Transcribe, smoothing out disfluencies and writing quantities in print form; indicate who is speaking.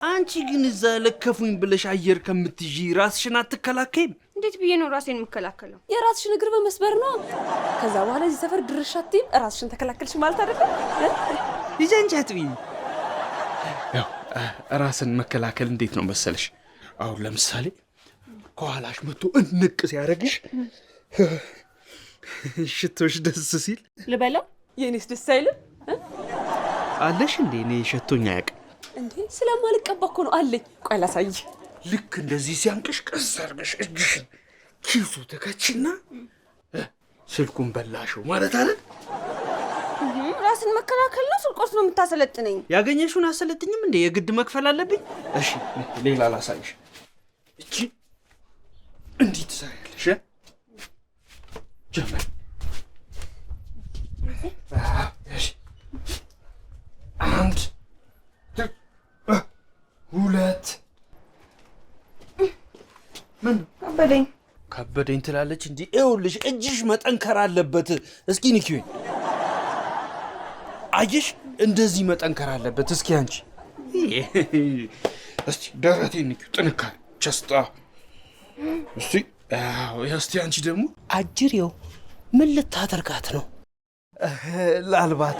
Speaker 1: አንቺ ግን እዛ ለከፉኝ ብለሽ አየር ከምትይዢ ራስሽን አትከላከይም?
Speaker 2: እንዴት ብዬ ነው ራሴን የምከላከለው?
Speaker 3: የራስሽን እግር በመስበር ነው። ከዛ በኋላ እዚህ ሰፈር ድርሽ አትይም። ራስሽን ተከላከልሽ ማለት አይደለም።
Speaker 1: ልጅ አንቺ አትበይኝ። ያው ራስን መከላከል እንዴት ነው መሰለሽ? አሁን ለምሳሌ ከኋላሽ መጥቶ እንቅ ሲያደርግሽ፣ ሽቶሽ ደስ ሲል
Speaker 3: ልበለው? የእኔስ ደስ አይልም?
Speaker 1: አለሽ እንዴ? እኔ ሸቶኝ አያውቅም።
Speaker 3: እንዴ፣ ስለማልቀባ እኮ ነው። አለኝ። ቆይ ላሳይ።
Speaker 1: ልክ እንደዚህ ሲያንቅሽ ቀስ አድርገሽ እጅሽን ኪሱ ተከችና ስልኩን በላሽው ማለት አይደል?
Speaker 2: ራስን መከላከል ነው። ስርቆት ነው የምታሰለጥነኝ?
Speaker 1: ያገኘሽውን አሰለጥኝም እንዴ? የግድ መክፈል አለብኝ? እሺ፣ ሌላ ላሳይሽ። እቺ እንዲህ ትሰሪያለሽ። ጀመር። እሺ፣ አንድ፣ ሁለት። ምን?
Speaker 2: ከበደኝ።
Speaker 1: ከበደኝ ትላለች እንጂ ይኸውልሽ እጅሽ መጠንከር አለበት። እስኪ ንኪኝ። አየሽ፣ እንደዚህ መጠንከር አለበት። እስኪ አንቺ እስቲ ደረቴን ንኪው። ጥንካሬ ቸስጣ እስቲ። አዎ፣ እስቲ አንቺ ደግሞ።
Speaker 4: አጅሬው ምን ልታደርጋት ነው?
Speaker 1: ላልባት።